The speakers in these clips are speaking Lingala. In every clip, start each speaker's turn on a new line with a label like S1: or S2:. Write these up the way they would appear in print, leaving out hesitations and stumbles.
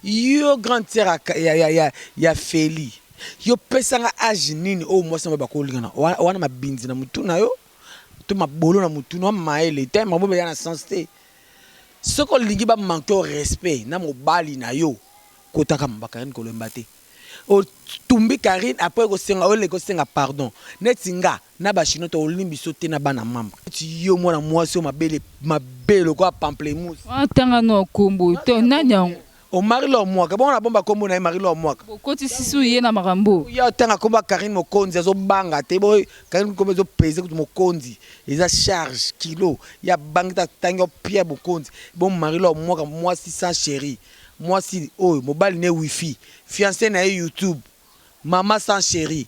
S1: Yo grande sœur ya, ya, ya, ya Feli, yo pesa nga age nini oyo mwasi na bakolingana wana mabinzi na mutu na yo to mabolo na mutu na mayele te mabobe ya na sens te. Soki olingi ba manque au respect na mobali na yo, kotaka mabaka yani kolemba te. Otumbi Carine après kosenga oleka osenga pardon neti nga na ba chinois tokolimbi biso te na bana membre neti yo mwana mwasi oyo mabele mabe lokola pamplemousse.
S2: Wana tanga no kombo to nani yango?
S1: Omari Lor Mwaka bongo na bomba kombo na ye Marie Lor Mwaka.
S2: Bokotisi su ye na makambo.
S1: Ya otanga kombo ya Carine Mokonzi azo banga te bo Carine kombo ezo pese kutu Mokonzi eza charge kilo ya bangi ta tangi yo Pierre Mokonzi bo Marie Lor Mwaka mwasi sans cherie Mwasi oyo mobali ne wifi fiance na ye youtube mama sans cherie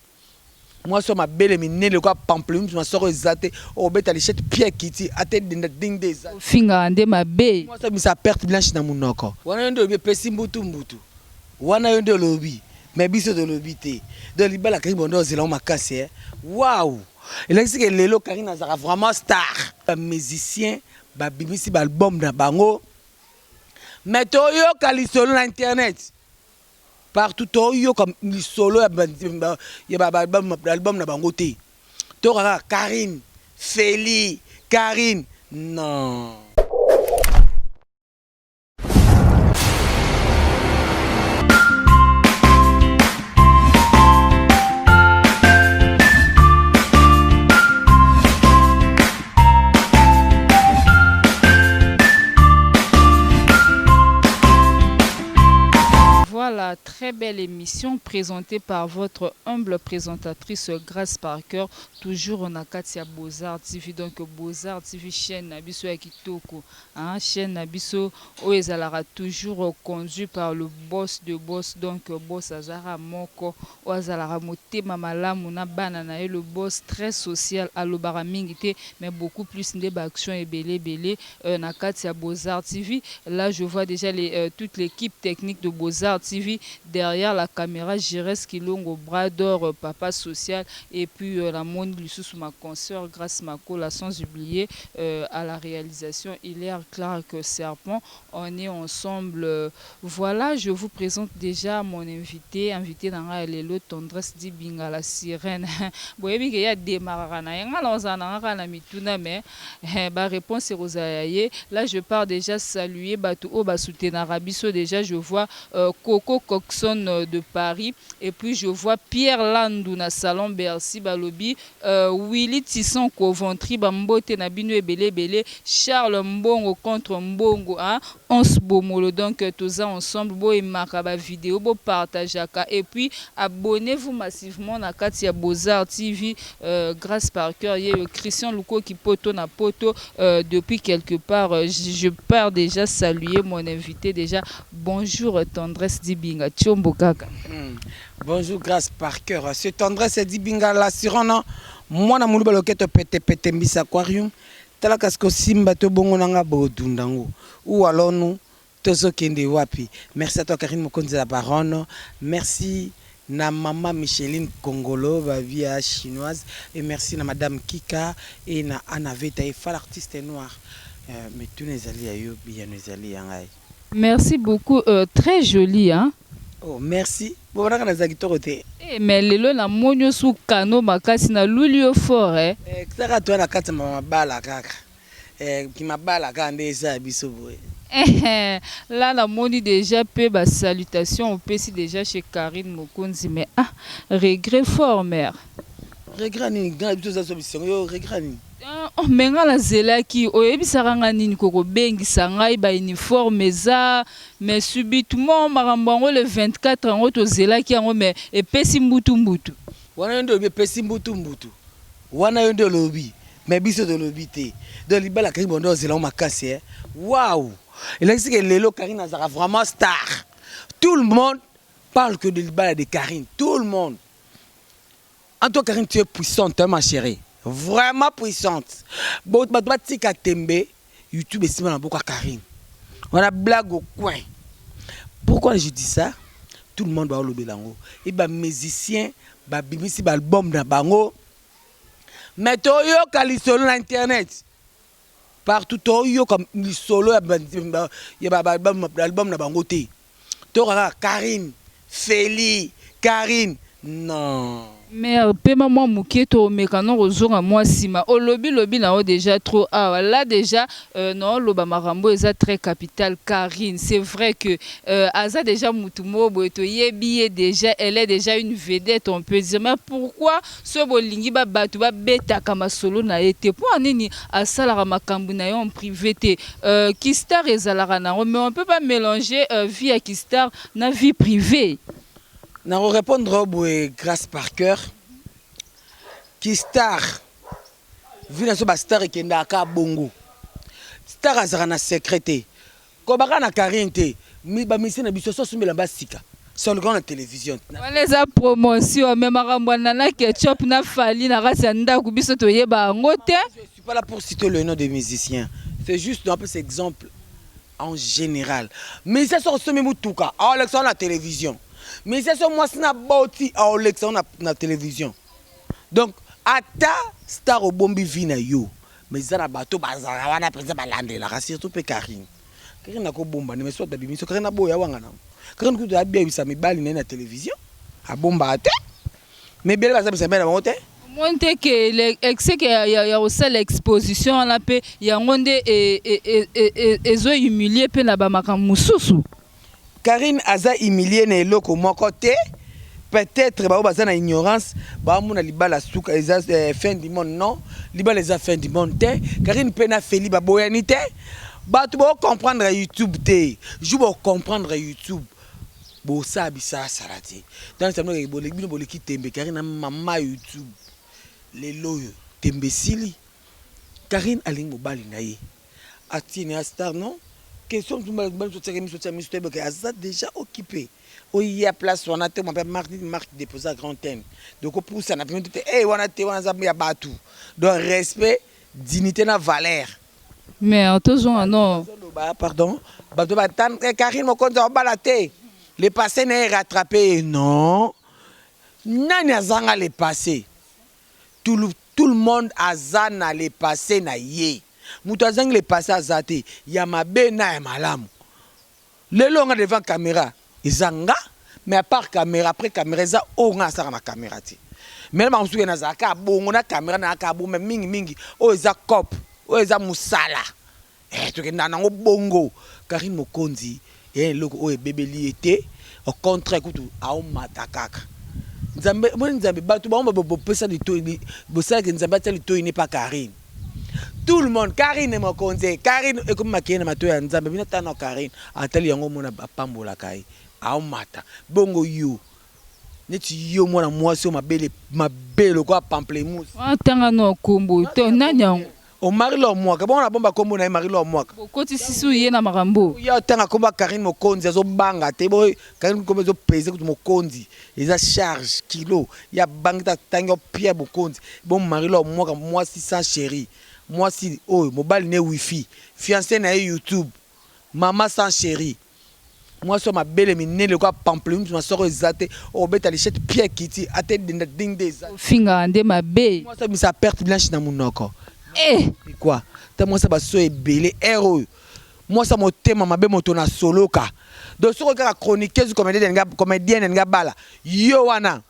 S1: mwasi oyo mabele minene lokola pamplemousse masoko eza te okobeta lichette pia ekiti ata edenda ding nde eza te.
S2: Ofingaka nde mabe.
S1: Mwasi abimisa perte blanche na munoko. Wana yo nde olobi epesi mbutu mbutu wana yo nde olobi mais biso tolobi te donc libala Carine bondo ozela yango makasi eh waouh elakisi ke lelo Carine azalaka vraiment star. Ba musiciens babimisi ba album na bango Mais toyoka lisolo na internet partout toyoka lisolo ya ba album na bango te toyoka kaka Carine Felly Carine non.
S2: Voilà, très belle émission présentée par votre humble présentatrice Grace Parker, toujours na kati ya Beaux-Arts TV. Donc Beaux-Arts TV chaîne na biso ya kitoko, hein, chaîne na biso oyo ezalaka toujours conduit par le boss de boss. Donc boss azara moko oyo azalaka motema malamu na bana na ye, le boss très social, alobaka mingi te mais beaucoup plus nde ba action ebele ebele na kati ya Beaux Arts TV. Là je vois déjà les toute l'equipe technique de Beaux Arts TV derrière la camera Giresse Kilongo bras d'or papa social et puis na moni lisusu ma consoeur Grace Makola sans oublier à la réalisation Hilaire Clark Serpent. On est ensemble voilà je vous presente dejà mon invite invite na nga ya lelo Tendresse Dibinga la sirène boyebi ke ye a demarraka na ye nga nakozala na nga kaka na mituna mais ba reponse ekozala ya ye là je pars dejà saluer batu oyo ba soutenaka biso dejà je vois Coco Coxon de Paris et puis je vois Pierre Landu na salon Bercy balobi Willy Tisson Coventry ba mbote na bino ebele ebele Charles mbongo contre mbongo hein Ons bomolo donc toza ensemble bo aimaka ba video bo partageaka et puis abonnez vous massivement na kati ya Beaux Arts TV Grace Parker yeyo Christian Lukoki poto na poto depuis quelque part je pars dejà saluer mon invite dejà bonjour Tendresse Dibinga tshombo kaka.
S1: Bonjour Grace Parker c'est Tendresse Dibinga la sirona mwana muluba loketo pete pete mbisa aquarium Tala kasi ko simba to bongo na nga bo dunda ngo où allons nous tozo kende wapi merci à toi Carine Mokonzi la baronne merci na maman Micheline Kongolo ba vie ya chinoise et merci na madame Kika et na Anna Veta et Fala artiste noir mituna ezali ya yo biyano ezali ya ngai.
S2: Merci beaucoup très jolie hein.
S1: Oh merci bo monaka naza kitoko te.
S2: Eh mais lelo na moni yo su kano makasi na luli yo fort eh.
S1: Eh kaka toza na kati ya mabala kaka eh ki mabala kaka nde eza ya biso boye.
S2: Eh là na moni dejà pe ba salutations opesi dejà chez Carine Mokonzi mais ah regret fort mère.
S1: Regret nini nga biso toza bisengo yo regret nini.
S2: Oh mais nga nazelaki oyebisaka nga nini kokobengisa ngai ba uniforme eza Mais subitement makambo yango le 24 yango tozelaki yango mais epesi mbutu mbutu.
S1: Wana yo nde olobi epesi mbutu mbutu wana yo nde olobi mais biso tolobi te donc libala Carine bondo ozela yango makasi eh waouh elakisi ke lelo Carine azalaka vraiment star tout le monde parle que de libala de Carine tout le monde En toi Carine tu es puissante hein, ma chérie vraiment puissante bato batika tembe YouTube esimba na mboka Carine wana blague au coin pourquoi je dis ça tout le monde baolobela yango e ba musiciens babimisi ba album na bango mais toyoka lisolo na internet partout toyoka lisolo ya ba album na bango te. Toyoka kaka Carine, Felly, Carine non.
S2: Mère pema mwa mukie tomeka no kozonga mwa sima olobi lobi na yo dejà trop awa là dejà euh, nao loba makambo eza très capital Carine c'est vrai que euh, aza dejà mutu moko boye toyebi ye dejà elle est dejà une vedette on peut dire mais pourquoi soki bolingi ba batu ba betaka masolo na ye te pona nini asalaka makambu na ye en prive te euh, ki star ezalaka nango mais on peut pas mélanger euh, vie ya ki star na vie privee.
S1: Nako repondre yo boye Grace Parker ki star vie na biso ba star ekendaka kaka bongo star azalaka na secret te kobaka na Carine te ba musiciens na biso so asombi elamba sika soluka na television.
S2: Wana eza promotion mais makambo ya Nana Ketchup na Fally na kati ya ndaku biso toyeba yango te.
S1: Je suis pas là pour citer le nom des musiciens c'est juste napesa exemple en general musicien soki osombi mutuka aolekisa yango na television musicien soki mwasi na boti aolekisa yango na television donc ata star obombi vie na yo mais eza na bato bazalaka wana mpenza balandelaka surtout mpe Carine. Carine akobomba nde mais soit abimisi Carine aboya wanga na Carine kutu abebisa mibali na ye na television abombaka te mais ebele baza bisa mibali na bango te.
S2: Omoni te ke excès ke ya kosala exposition wana mpe yango nde ezo humilie mpe na ba makambo mosusu.
S1: Carine aza humilie na eloko moko te peut-etre ba oyo baza na ignorance ba mona libala suka eza fin du monde non libala eza fin du monde te Carine pe na Felly ba boyani te batu bo comprendre YouTube te jour bo comprendre YouTube bosala bisala sala te donc bino boleki tembe Carine na mama YouTube lelo oyo tembe esili Carine alingi mobali na ye Atie na star non question mobali mosusu atiaka miso atia miso toyebaka aza dejà occupe oya place wana te mpe marque nini marque depose ya grand thème donc opusana pembeni te eh wana te wana aza ya batu donc respect dignité na valeur.
S2: Mais tozonga non.
S1: Ozoloba pardon bato ba Carine Mokonzi akobala te le passe na ye rattrape ye non nani azanga le passe Tout tout le monde aza na le passe na ye. Mutu azangi le passe aza te, ya mabe na ya malamu. Lelo nga devant camera eza nga mais à part camera après camera eza oyo nga nasalaka na camera te. Mais na makambo mosusu nazalaka kaka bongo na camera nazalaka kaka bongo mais mingi mingi oyo eza coop, oyo eza musala. Eh tokendaka nango bongo. Carine Mokonzi eza eloko oyo ebebeli ye te au contraire kutu aomata kaka. Nzambe omoni Nzambe batu bango bo pesa litoyi bosalaka Nzambe atia litoyi ne pa Carine. Tout le monde Carine Mokonzi Carine ekomi makelele na matoyi ya Nzambe bino ata na Carine atali yango omona apambolaka ye aomata bongo yo neti yo mwana mwasi oyo mabele mabe lokola pamplemousse.
S2: Wana tanga no kombo to nani yango.
S1: Oh Marie Laure Mwaka bongo na bomba kombo na ye Marie Laure Mwaka.
S2: Bokotisi su ye na makambo.
S1: Ye atanga kombo ya Carine Mokonzi azo banga te bo Carine kombo ezo pese kutu Mokonzi eza charge kilo ye abangi te atangi yo Pierre Mokonzi bo Marie Laure Mwaka mwasi sans cherie mwasi oyo mobali ne wifi fiance na ye youtube maman sans cherie Mwasi oyo mabele minene lokola pamplemousse masoko eza te okobeta lichette pia ekiti ata edenda ding nde eza te.
S2: Ofingaka nde mabe.
S1: Mwasi abimisa perte blanche na munoko.
S2: Eh!
S1: Quoi? Ta mwasi ya ba soyi ebele heure oyo mwasi ya motema mabe moto na soloka donc soki kaka chroniqueuse comedienne alingi abala yo wana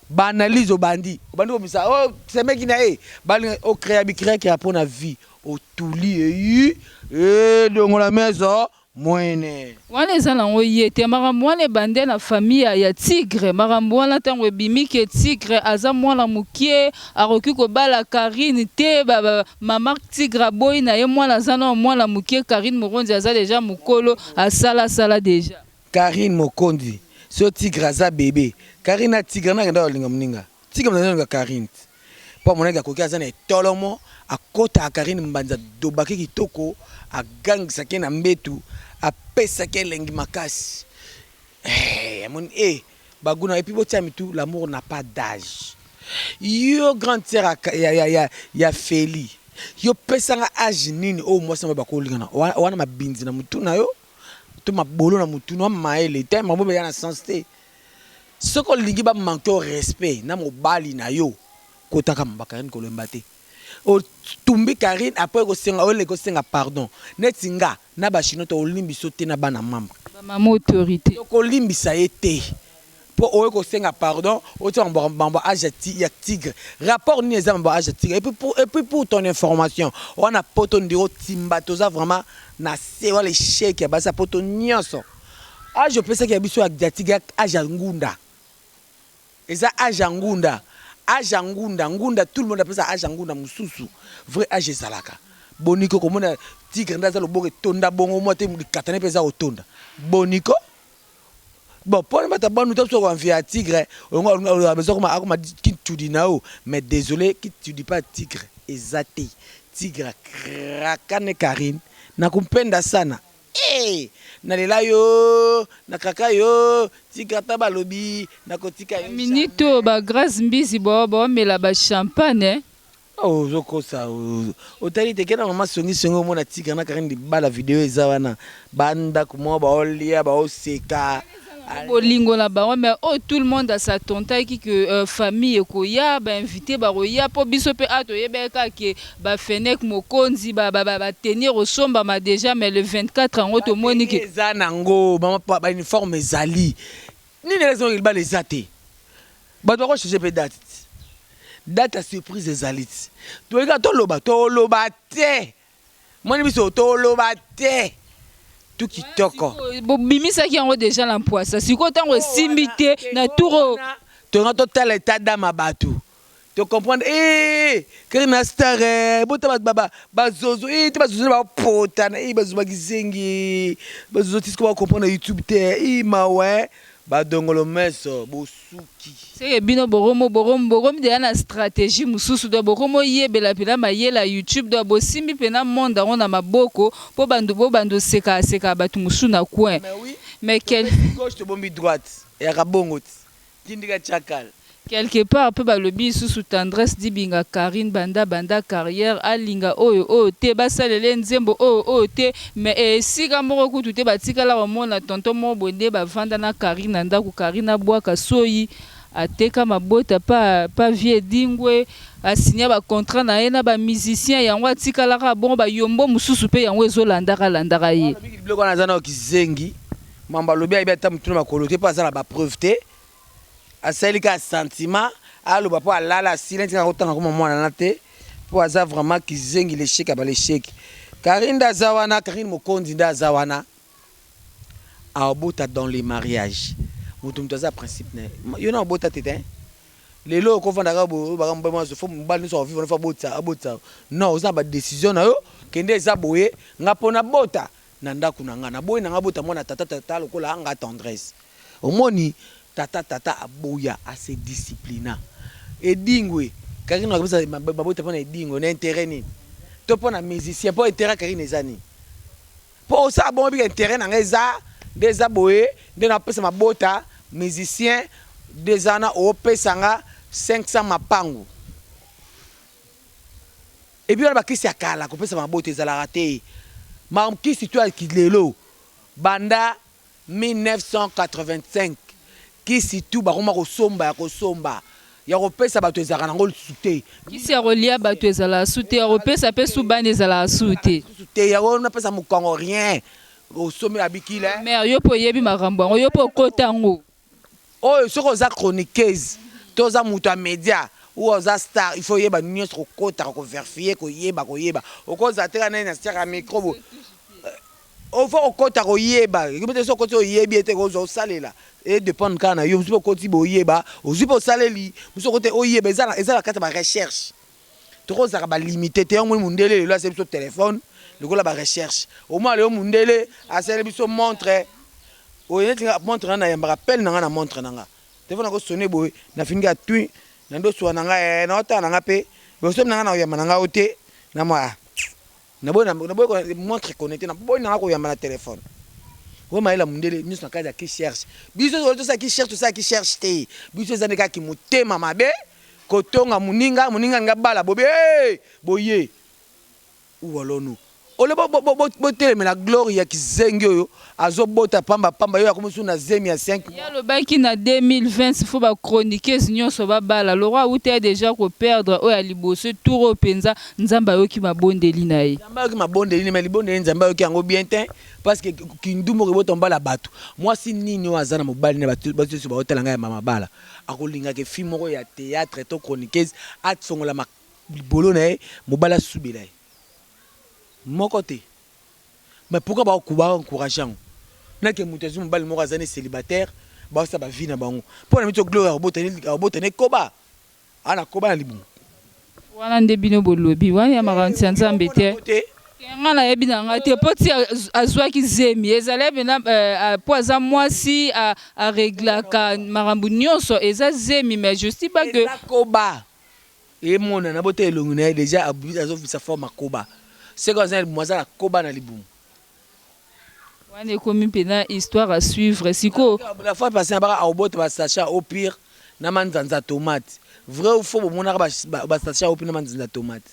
S1: ba analyse obandi obandi kobimisa oh semeki na ye balinga o crea bi crea crea pona vie otuli eyi eh dongola meso Mwene.
S2: Wana eza nango ye te makambo wana ebande na famille ya tigre makambo wana tango ebimi ke tigre aza mwana mukie akoki kobala carine te ba mama tigre aboyi na ye mwana aza nao mwana mukie carine mokonzi aza dejà mukolo asala sala dejà.
S1: Carine mokonzi soki tigre aza bebe carine na tigre nani akenda kolinga muninga tigre mutu alinga carine te po amonaki akoki aza na etolomo akotaka carine mbanzi adobaki kitoko agangisaki ye na mbetu apesaki elengi makasi eh amoni eh ba gout na epuis botia mitu l'amour n'a pas d'age yo grande sœur ya Felly yo pesa nga age nini oyo mwasi na mobali bakolingana wana mabinzi na mutu na yo to mabolo na mutu na mayele te makambo eza na sens te Soki olingi ba manque yo respect na mobali na yo kotaka mba Carine kolemba te otumbi Carine après kosenga oleka osenga pardon neti nga na ba chinois toko limbiso te na bana membre.
S2: Bamama autorité.
S1: Tokolimbisa ye te mpo oye kosenga pardon, otia mambo age ya tigre. Rapport nini eza mambo age ya tigre? Et puis pour ton information, wana poto ndiro timba, toza vraiment na se wala échec ya basi ya poto nyonso. Age opesaki ya biso ya tigre, age ya ngunda, eza age ya ngunda, age ya ngunda ngunda. Tout le monde apesa age ya ngunda mosusu. Vrai age ezalaka boniko komona tigre nde aza loboko etonda bongo mwa te, likatane mpe eza kotonda boniko. Bon, mpona bato banu te, soki envie ya tigre olingo besoin akoma akoma kitudi na yo, mais désolé, kitudi pa tigre eza te. Tigre akrakane Karine, nakumpenda sana. Hey, nalela yo, nakaka yo tigre, ata balobi nakotika yo.
S2: Minute oyo bagrâce Mbizi bao baomela bachampagne.
S1: Ozokosa, otali te kena mama songisongi, omona tigre na Karine libala, video eza wana, bandako moko baolia, baoseka.
S2: Bolingo na bango, mais oyo tout le monde as'attendaki que famille ekoya, bainvité bakoya, mpo biso mpe a toyebaki kaka ke bafenek mokonzi batenir osombama déjà, mais le 24 yango tomoni ke
S1: eza nango mama, bauniforme ezali nini, eleki libala eza te. Bato bakochange mpe date, date ya surprise ezali ti toyeka toloba, toloba te, moni biso toloba te, tu kitoko.
S2: Bobimisaki yango déjà na mpwasa, sikoyo ntango esimbi te na tour.
S1: Tonga totala état d'âme ya bato, tocomprendre eh, kaka na star eh, bota bazozo eh, te bazozo bapotana eh, bazozo bakizengi, bazozo ti siko bacomprendre YouTube te eh, mawe badongolo meso bosuki.
S2: Seke bino boromo boromo boromi deya na stratégie mosusu, do boromo oyebela mpena mayela YouTube, do bosimbi mpena monde yango na maboko mpo bandu bo bandu osekaseka bato mosusu na coin.
S1: Mais oui.
S2: Mais quel
S1: gauche tobombi droite, eyaka bongo ti tindika tiakala.
S2: Quelque part mpe balobi lisusu Tendresse Dibinga Karine banda banda carrière alinga oyo oyo te, basalela nzembo oyo oyo te, mais esika moko kutu te batikala komona tonton moko boye nde bavanda na Karine na ndako. Karine abwaka soyi, ateka mabota pa pa vie dingwe, asinya bacontrat na ye na bamusicien yango, atikalaka bongo bayombo mosusu mpe yango ezolandaka landaka ye.
S1: Biloko wana aza na kizengi, mambo alobi ayebi ata motuna makolo te mpo aza na bapreuve te. Asali kaka sentiment, aloba mpo alala asila ntina kotanga koma mwana na te, mpo aza vraiment kizengi, l'échec ya bal'échec. Karine nde aza wana, Karine Mokonzi nde aza wana, aobota dans les mariages. Moto aza principe na ye, yo na obota te te. Lelo okovandaka boye, baka mobali, fo mobali nyonso avivre, fo abotisa abotisa. Non, oza na badécision na yo, kende eza boye. Nga mpo nabota na ndako na nga, naboyi na nga bota mwana tata tata lokola nga Tendresse. Omoni tata tata aboya, ase disciplina edingwe. Karine akopesa babota mpo na edingwe na intérêt nini, to mpo na musicien? Mpo intérêt Karine eza nini? Mpo osala bongo bika intérêt na ngai eza nde eza boye, nde napesa mabota musicien nde eza wana, opesa nga 500 mapangu. Et puis wana bakisi ya kala, kopesa mabota ezalaka te. Makisi to ya lelo, banda 1985 kisi tu bakoma kosomba, ya kosomba, ya kopesa bato ezalaka nango lisusu te.
S2: Kisi ya kolia bato ezalaka su te, ya kopesa mpe su bana ezalaka su te.
S1: Lisusu te, yango napesa mokongo rien, osombi abikile.
S2: Mais yo mpo oyebi makambo yango, yo mpo okota yango.
S1: Oyo soki oza chroniqueuse to oza moto ya média ou oza star, il faut oyeba nyonso, kokotaka, kovérifier, koyeba koyeba. Okozala te kaka nani na tiaka micro boye, ofo kokota koyeba te. Soki okoti, oyebi ete kozwa osalela, edépendre kaka na yo. Mosusu mpe okoti boyeba, ozwi mpe osaleli. Mosusu okoti oyeba, eza na kati ya barecherche. Tokozalaka balimité te. Yango moni mundele lelo asali biso telefone lokola barecherche. Omona lelo mundele asali biso montre oyo, neti nga montre nga nayambaka pele na nga na montre na nga, telefone nakosone boye, nafingi ya twi na ndosuwa na nga, naotala na nga mpe bosomi na nga, na koyamba na nga o te na mwa naboyi montre connecté, naboyi na nga koyamba na telefone oyo. Mayela mundele nyonso na kati ya recherche. Biso tosalaki recherche, tosalaki recherche te. Biso eza nde kaka motema mabe, kotonga moninga, moninga nga bala bobe boye. Ou alors ole botelemela gloire ya kizengi oyo azobota pamba pamba, yo akomi su na zemi ya 5.
S2: Ye alobaki na 2020 fo bachroniqueuse nyonso babala. Loro awuta ye déjà koperdre oyo ya liboso. Tour oyo mpenza Nzambe ayoki mabondeli na ye.
S1: Nzambe ayoki mabondeli, mais libondeli Nzambe ayoki yango bien te. Parce que kindu moko ebota mobali ya bato. Mwasi nini oyo aza na mobali na bato bato nyonso baotala ngai ya mama bala, akolingaka fille moko ya théâtre to chroniqueuse afongola libolo na ye, mobali asubela ye moko te? Mais pourquoi baencourage yango? Nake moto azwi mobali moko aza ne célibataire, baosala bavie na bango mpo na miti. Gloire akobotani ekoba ana koba na libumu.
S2: Wana nde bino bolobi wana ya makanisi ya Nzambe te.
S1: Te.
S2: Nga nayebi na ngai te, mpo ti azwaki zemi ezali mpena mpo aza mwasi, areglaka makambo nyonso. Eza zemi, mais je sais pas que
S1: Eza koba, emonana bo te. Elongi na ye déjà azovisa forme akoba seko aza na libumu, aza na koba na libumu.
S2: Wana ekomi mpena histoire à suivre sikoyo.
S1: La fois passée nabaka aobota basachet au pire na manzanza tomate. Vrai ou faux? Bomonaka basachet au pire na manzanza tomate?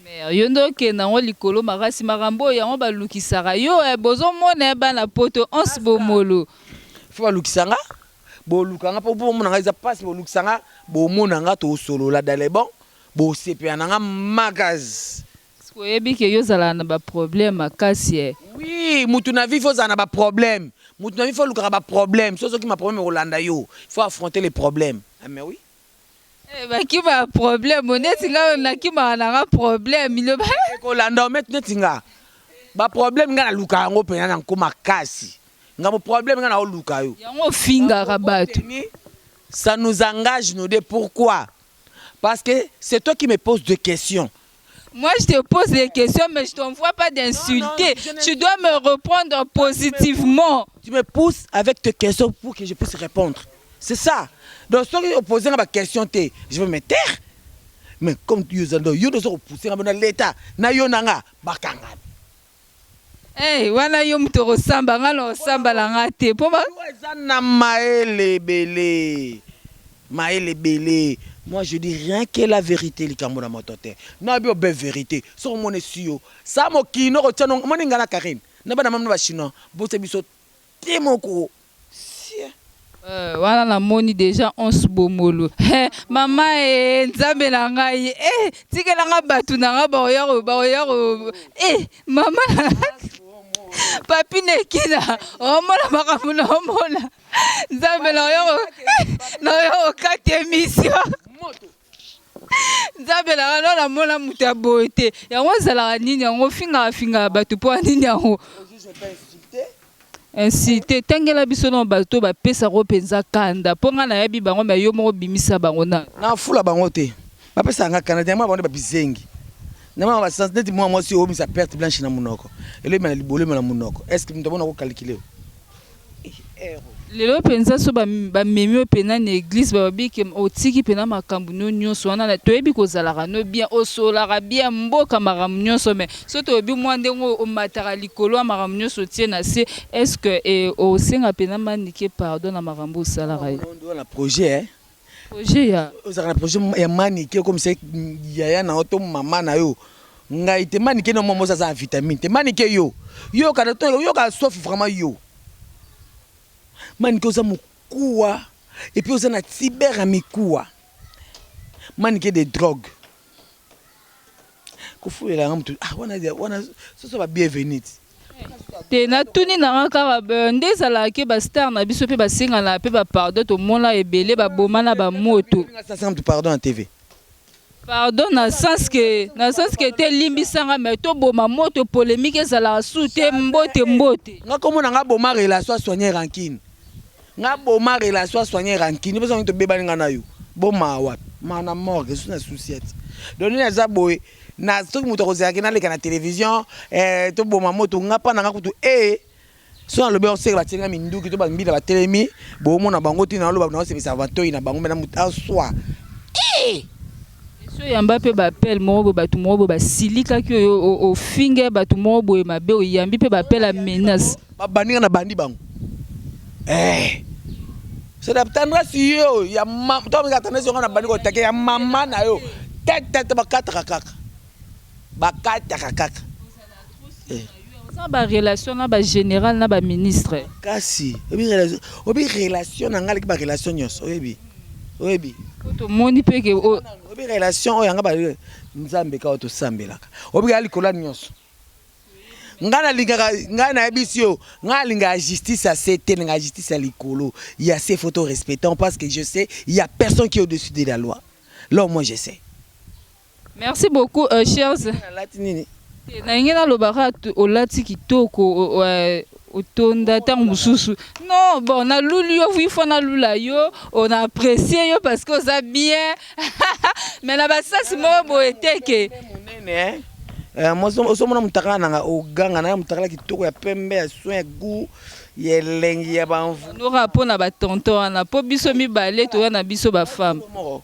S2: Mais yo nde okende yango likolo makasi. Makambo oyo yango balukisaka yo, bozomona ye bana poto onse bomolo.
S1: Fo balukisanga, bolukanga mpo bomona nga eza mpasi. Bolukisanga, bomona nga, tosolola dans les bons, bosepela na nga makasi.
S2: Oyebi ke yo ozalaka na baproblème makasi e.
S1: Oui, mutu na vie, faut ozala na baproblème. Mutu na vie, faut olukaka baproblème. So ozokima problème ekolanda yo. Faut affronter les problèmes. Ah, mais oui.
S2: Bakimaka problème neti nga oyo nakimaka nanga problème iloba.
S1: Ekolanda yo neti nga baproblème, nga naluka yango mpena na nko makasi. Nga mo problème, nga naoluka yo.
S2: Yango ofingaka bato.
S1: Ça nous engage, nous deux. Pourquoi? Parce que c'est toi qui me poses des questions.
S2: Moi, je te pose des questions, mais je t'envoie pas d'insulter. Tu dois me répondre positivement.
S1: Tu me pousses avec tes questions pour que je puisse répondre. C'est ça. Donc, soki oposer ma question, je vais me taire. Mais comme tu es yo dozo pousser na l'état, na yo nanga bakanga.
S2: Hey, wana yo moto okosamba, nga na osamba na nga te mpo
S1: Eza na maele ebele, maele ebele. Moi, je dis rien que la vérité. Likambo na moto te, nayebi obe vérité. Soki omoni esi yo sa mokili noko tia, omoni nga na Karine na bana mama na bachinois, botia biso te moko.
S2: Wana namoni déjà onse bomolo. Hey, mama e Nzambe na ngai e, tikelanga bato na nga baoya baoya. E mama papi nekina omona makambo na omona Nzambe na oyo okati émission. Nzambe na nga, no namona moto ya boye te. Yango ezalaka nini? Yango ofingaka fingaka bato mpo ya nini? Yango insulte, tangela biso na bato bapesaka mpenza kanda, mpo ngai nayebi bango, me yo moko bimisa bango na
S1: Nafula bango te, bapesaka nga kanda te. Mwa bango nde babizengi na mwa basens neti mwa mwasi oyo obimisa perte blanche na monoko, elobima na libolo, ebima na monoko. Est ce que moto abona kokalkule o?
S2: Lelo mpenza so bamemi oyo mpena na église, balobi ke otiki mpena makambo no nyonso wana. Toyebi kozalaka no bien, osolaka bien mboka, makambo nyonso, mais so toyebi mwa ndenge omataka likolo ya makambo nyonso otie na se. Est ce que osenga mpena Manike pardon na makambo osalaka ye?
S1: Na projet.
S2: Projet ya
S1: Ozalaka na projet ya Manike, okomisa yaya na yo to mama na yo. Ngai te, Manike no mwa aza na vitamine te. Manike, yo yoka, yoka sauf vraiment yo Manike oza mokuwa et puis oza na tiber ya mikuwa. Manike de drogue kofulela yanga motu. Ah, wana wana soso ba bienvenu ti.
S2: Te, natuni nanga kaka nde ezalaka ke bastar na biso mpe basengana mpe bapardon. Tomona ebele baboma na bamoto.
S1: Sasa motu pardon na TV.
S2: Pardon na sens ke te, limbisanga, mais toboma moto, polémique ezalaka su te. Mbote mbote.
S1: Nga komona nga boma relation, asoigne rancune. Nga boma relation, asoigne rancune. Mpe soki tobebani, nga na yo boma wapi? Ma na morgue esusu na susiati. Donc nini aza boye na soki moto akozalaki naleka na télévision, toboma moto, nga mpa na nga kutu e so nalobi oseke batieli nga minduki to bambila batelemi, bomona bango ntina naloba naosepesa batoi na bango. Mena moto aswa.
S2: So oyamba mpe baappel moko boye, bato moko boye basilikaki oyo ofinge bato moko boye mabe, oyambi mpe baappel ya menace.
S1: Babandi nga na bandi bango. C'est la tendresse yo ya mama to tendresse yo nga na bandi kotake ya mama na yo tete, bakataka kaka, bakataka kaka.
S2: Oza barelation na bagénéral na baministre.
S1: Kasi oyebi relation na ngai aleki barelation nyonso. Oyebi, oyebi.
S2: Po tomoni mpe ke
S1: Oyebi relation oyo yanga, Nzambe kaka tosambelaka, oyebi kaka likolo ya nyonso. Ngai nalingaka, ngai nayebisi yo, ngai nalingaka justice ya se te, nalingaka justice ya likolo. Ya se faut to respecter parce que je sais, il y a personne qui est au-dessus de la loi. Là au moins je sais.
S2: Merci beaucoup chers.
S1: Nalati nini?
S2: Nalingi nalobaka olati kitoko, otonda ntango mosusu. Non, bon, naluli yo, il faut nalula yo, on a apprécié yo parce que oza bien. Mais na basasi moko boye teke.
S1: Monene, hein? Osomona mutakala nanga oganga na mutakala kitoko ya pembe ya soin ya goût ya elengi ya banvu.
S2: Nora mpona batonton wana mpo biso mibale toya na biso bafemme.
S1: Moko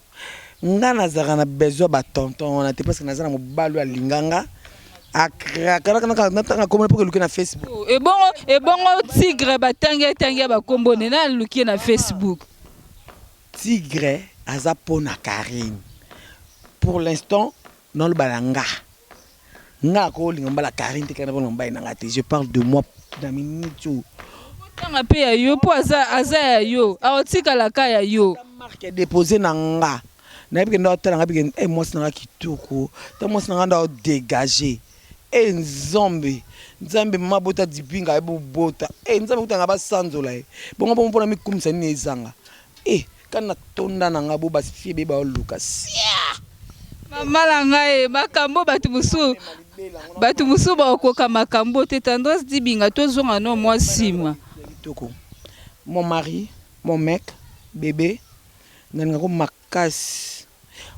S1: nga nazalaka na besoin batonton wana te parce que naza na mobali oyo alinganga akrakanaka natanga komona mpo keluki na Facebook.
S2: Ebongo tigre batangi etangi ya bakombo ne na aluki ye na Facebook.
S1: Tigre aza mpona Karine pour l'instant naloba na nga, nga akolinga mobala Karine te kana mpona mobali na nga te. Je parle de moi na minute oyo.
S2: Otanga mpe ya yo mpo aza ya yo, aotikalaka ya yo.
S1: Marque déposé na nga, nayebi ke nde otala nga bike e mwasi na nga kitoko ta mwasi na nga nde aodégage e nzambe nzambe mama bota dibinga ayebi obota e nzambe kutanga basanzola ye bongo bongo mpona mikumisa nini ezanga e kana natonda na nga bo bafie be baoluka sia.
S2: Mama na ngai, makambo bato mosusu bakokoka makambo te. Tendresse Dibinga, tozonga no mwa nsima.
S1: Kitoko, mon mari, mon mec, bébé, nalingako makasi.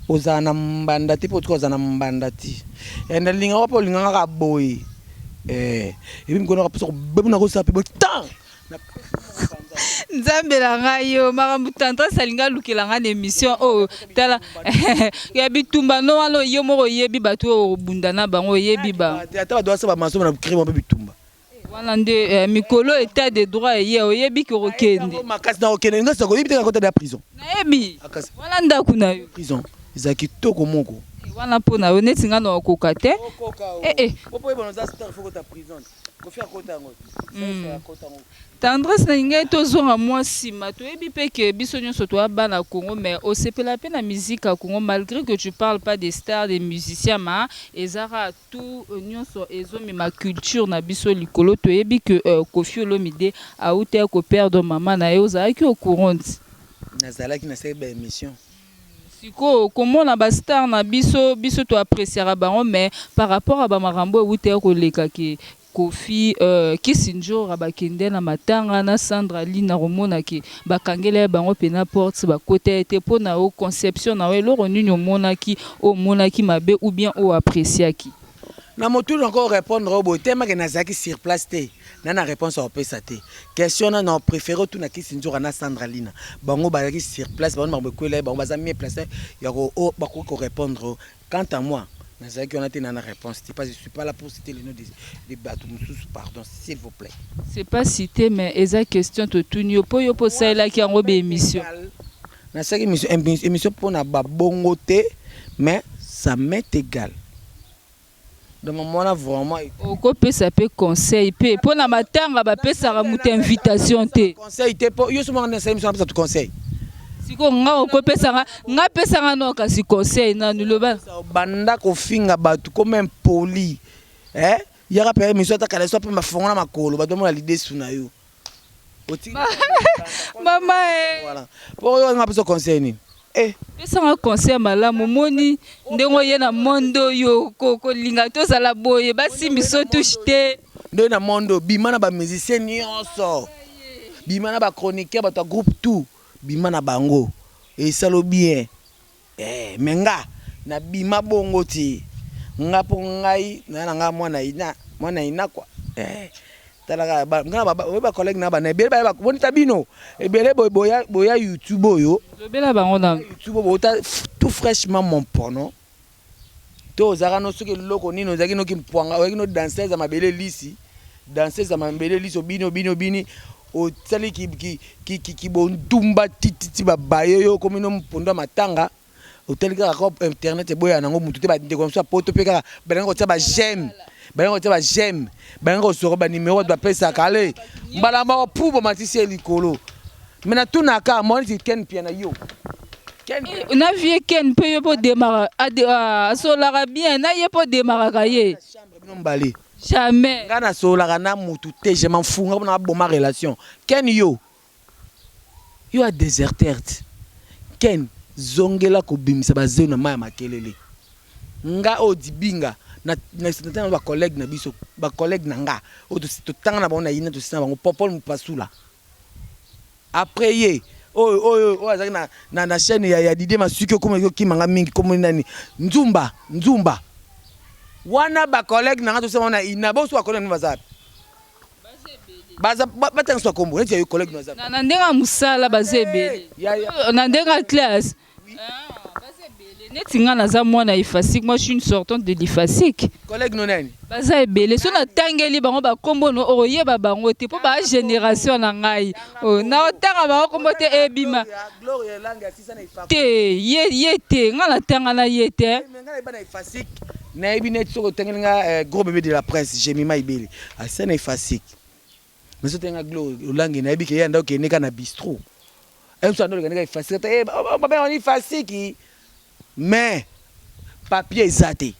S1: Ozala na mbanda te mpo otika ozala na mbanda te. Nalingaka mpe olinganga kaka boye epi mikolo naka mposa kobebu na kosala mpe boye tan.
S2: Nzambe na ngai, yo makambo Tendresse alingi alukela ngai na émission oyo. Tala ya bitumba no wana, yo moko oyebi bato oyo okobunda na bango, oyebi ba
S1: Ata bato basala bamasomo na crime mpe bitumba.
S2: Wana nde mikolo état de droit eye, oyebi ke okokende.
S1: Makasi na kokende nga sako oyebi te kakota ya prison.
S2: Nayebi wana ndako na yo.
S1: Prison eza kitoko moko.
S2: Wana mpo na yo neti nga na okoka te. Eh, eh.
S1: Kofi akota yango. Akota yango.
S2: Tendresse, na ngai tozonga mwa nsima. Toyebi mpe ke biso nyonso toya bana Congo, mais osepela mpe na musique ya Congo malgré que tu parles pas des stars, des musiciens, ma ezaka tout nyonso ezomema culture na biso likolo. Toyebi ke Kofi Olomide auta koperdre mama na ye. Ozalaki au courant ti?
S1: Nazalaki, nasali baémission.
S2: Sikoyo komona bastar na biso, biso toappréciaka bango, mais par rapport a bamakambo euta koleka ke Kofi Kisinjora bakende na matanga na Sandra Lina, komona ke bakangela ye bango mpena porte, bakota ye te, mpo na yo conception na yo, eloko nini omonaki oyo omonaki mabe ou bien oyo appréciaki?
S1: Na motuni encore répondre oyo boye temake nazalaki sur place te na réponse akopesa te. Question na na préféré otuna Kisi Nzoka na Sandra Lina. Bango bazalaki sur place, bango makambo ekwela ye, bango baza mieux placé ya bakoki korépondre. Quant à moi, nazalaki wana te na réponse te parce que je suis pas là pour citer le nom de bato mosusu. Pardon, s'il vous plaît.
S2: C'est pas cité, mais eza question totuni yo mpo yo mpo osalelaki yango baémission.
S1: Nasalaki émission mpona babongo te, mais ça m'est égal. Donc mwana vraiment.
S2: Okopesa mpe conseil mpe mpo na matanga bapesaka moto invitation te.
S1: Conseil te mpo yo so moko nasali émission, napesa to conseil.
S2: Sikoyo nga okopesanga nga, pesanga no kasi conseil nanu, loba.
S1: Banda kofinga bato comme impoli, eh? Yaka mpe émission ata kala so mpe mafongo na makolo, bato bamona lidesu na yo.
S2: Mama e.
S1: Voilà, po oyo nga biso conseil nini eh?
S2: Pesanga conseil malamu. Omoni ndenge oye na monde oyo, kolinga tozala boye, basimbi so touche te.
S1: Nde na monde oyo bima na bamusicien nyonso, bima na bachroniqueur, bato ya groupe tout, bima na bango esalo bien mais nga nabima bongo ti nga mpo ngai naya na nga mwana ina, mwana ina kwa talaka nga oyo bacollègue na bana ebele baya bonita bino ebele boya, boya YouTube oyo.
S2: Lobela bango na
S1: YouTube oyo bota tout fraîchement mon porno to ozalaka no soki eloko nini, ozalaki noki mpwanga, ozalaki no danseuse ya mabele lisi, danseuse ya mabele lisi, obini obini obini, osali kibondumba tititi, babaye yo, okomi no mpondo ya matanga. Otali kaka ko internet eboya nango mutu te. Bandeko na biso ya poto mpe kaka balingi kotia baj'aime, balingi kotia baj'aime, balingi kosoko banimero bato bapesaka ale mbala moko pu bomatisi ye likolo. Me natunaka mwa neti Ken Pia na yo.
S2: Na vie Ken mpe yo mpo démarra, asolaka bien na ye mpo démarraka ye.
S1: Chambre bino mibale.
S2: Jamais.
S1: Nga nasololaka na mutu te, je m'en fous. Nga mpona aboma relation. Ken, yo yo ya déserteur ti. Ken, zongela kobimisa bazelo na mai ya makelele. Nga oyo Dibinga na bacollègue na biso, bacollègue na nga oyo totanga na bango na yina, tosina bango Popol Mopasula. Après ye oyo azalaki na chaîne ya Didie Masuki, okoma okimanga mingi, komoni nani, Nzumba Nzumba wana, bacollègue na nga tosina bango na ina boso. Bacollègue na baza baza, batangisa bakombo neti ya yo, collègue no aza.
S2: Na ndenge ya mosala baza ebele, na ndenge ya classe baza ebele. Neti nga naza mwana IFASIC, moi je suis une sortante de l'IFASIC.
S1: Collègue no nani?
S2: Baza ebele. So natangeli bango bakombo no, okoyeba bango te, mpo ba génération na ngai na otanga bango kombo te, ebima te. Ye te, nga natanga na ye te.
S1: Nayebi neti soki otangeli nga Gros Bébé de la Presse, Jemima Ibele asa na IFASIC, mais soki otenga Gloire Olangi, nayebi ke ye anda okende ka na bistro mosu, anda oleka ndeka IFASIC te, babengaka IFASIC, mais papier eza te,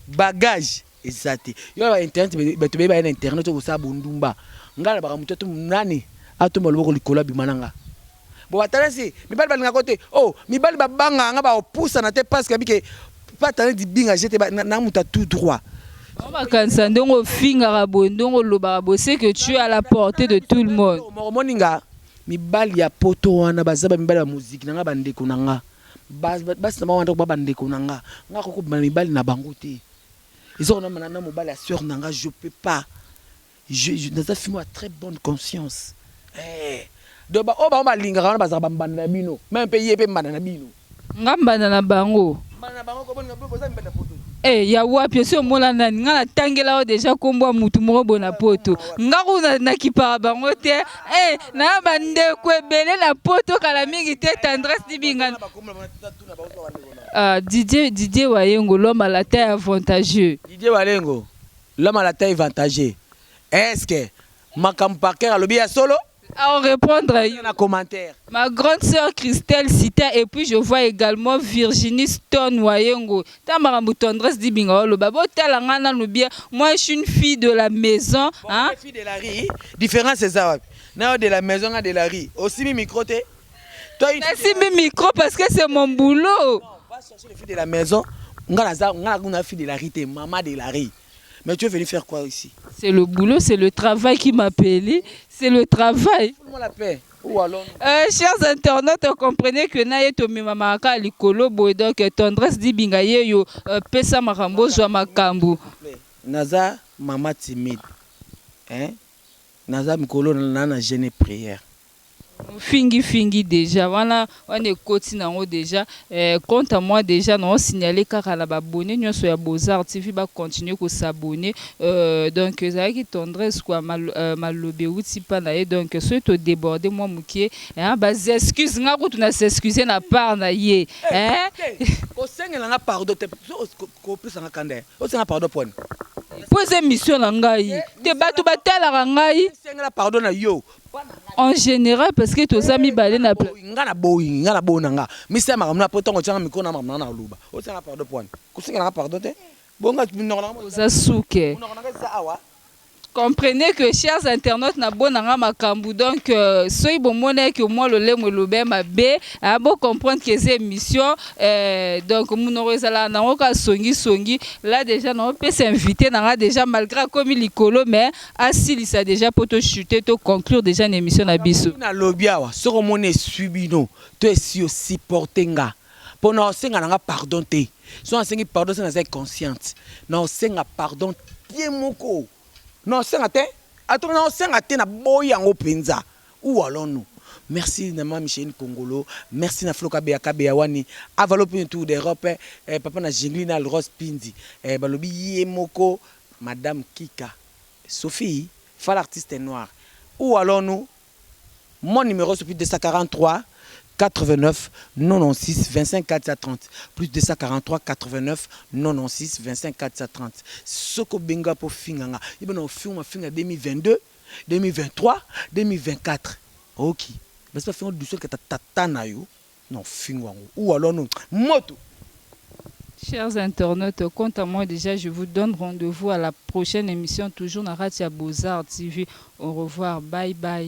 S1: bagage eza te. Yo na internet, bato beyeba ye na internet, okosala bondumba. Ngai na baka moto ato nani atomba loboko likolo, abima na nga. Bo batalasi mibali balingaka te. Oh, mibali babangaka nga, baopusana te, parce que abike patane Dibinga jete na moto a tout droit.
S2: Bakanisa ndenge ofingaka boye, ndenge olobaka boye, c'est que tu es à la portée de tout le monde.
S1: Omoni nga, mibali ya poto wana baza bamibali ya moziki na nga, bandeko na nga, basi na bango wana ba bandeko na nga. Nga kokobima na mibali na bango te. Eza kona na mobali ya sœur na nga, je peux pas. Naza fille ya très bonne conscience. Donc oyo bango balingaka wana, bazalaka bambanda na bino, même mpe ye mpe mbanda na bino.
S2: Nga mbanda na bango?
S1: Mbanda na bango, boza mibali na poto.
S2: Eh, ya wapi? Osi omona nani nga natangela oyo déjà kombo ya mutu moko boye na poto? Nga kuna nakipaka bango te. Eh, na bandeko ebele na poto, kala mingi te. Tendresse Dibinga, Didier Wayengo, l'homme à la taille avantageux.
S1: Didier Walengo, l'homme à la taille avantageux, est-ce que makambo Parker alobi ya solo?
S2: À répondre.
S1: Na commentaire.
S2: Ma grande sœur Christelle Sita, et puis je vois également Virginie Stone Wayengo. Tamara, Tendresse Dibinga oloba. Botala nga nanu bien. Moi je suis une fille de la maison,
S1: bon,
S2: hein?
S1: Fille de la rue, différence eza wapi? Na de la maison, nga de la rue. Osimi micro te.
S2: Toi, une micro parce que c'est mon boulot.
S1: Non, va chercher les filles de la maison. Nga naza, nga na fille de la rue te, maman de la rue. Mais tu es venu faire quoi ici?
S2: C'est le boulot, c'est le travail qui m'appelle. C'est le travail.
S1: Moi la paix. Ou alors
S2: Chers internautes, comprenez que na ye tomemamaka likolo boye. Donc Tendresse Dibinga ye yo, pesa makambo, zwa makambo.
S1: Naza mama timide. Hein? Naza mikolo na jeûne, prière.
S2: Fingi fingi déjà wana wana ekoti nango déjà. Quant à moi, déjà na osignale kaka na baabonnés nyonso ya Beaux-Arts TV, bacontinue kos'abonner. Donc ezalaki Tendresse quoi, malobi euti mpa na ye. Donc soki todéborde mwa mokie, baexcuse, nga kutu na s'excuse na part na ye.
S1: Kosengelanga pardon te, kopesanga kanda, osenga pardon poni?
S2: Mpo eza émission na ngai te, bato batalaka ngai.
S1: Sengela pardon na yo.
S2: En général, parce que toza mibale na
S1: Nga na boyi, nga na boyi na nga misala makambo na po ntango otianga mikro na makambo na nga na koloba, osenga pardon poni? Kosengelanga pardon te, bonga minoko na nga.
S2: Oza suke.
S1: Monoko na nga eza awa.
S2: Comprenez que, chers internautes, na bonanga makambo. Donc soki bomonaki mwa lolemo elobe mabe, bo comprendre que eza émission. Donc monoko ezalaka nango kaka songisongi. Là déjà naopesa invité nanga déjà, malgré akomi likolo, mais asilisa déjà mpo tochute, toconclure déjà na émission na biso.
S1: Nalobi awa, soki omoni esui bino to esi osupporte nga, mpo na osenga na nga pardon te. So nasengi pardon, se naza consciente na osenga pardon te moko, na osenga te, ato na osenga te, naboyi yango mpenza. Où allons-nous? Merci na mama Micheline Kongolo, merci na Flo Kabeya Kabeya wani avalo mpe tour d'Europe, papa na Jingli na Rose Pindi, balobi ye moko madame Kika Sophie Fal, artiste noir. Où allons-nous? Mon numéro, c'est plus 243 89 96 25 430, plus 243 89 96 25 430. Soko benga po finganga, ibona ofinga finga 2022, 2023, 2024, ok, basi bafinga duso kata tata na yo, non, finga yango. Où allons-nous? Moto.
S2: Chers internautes, quant à moi déjà, je vous donne rendez-vous à la prochaine émission, toujours na kati ya Beaux-Arts TV. Au revoir, bye bye.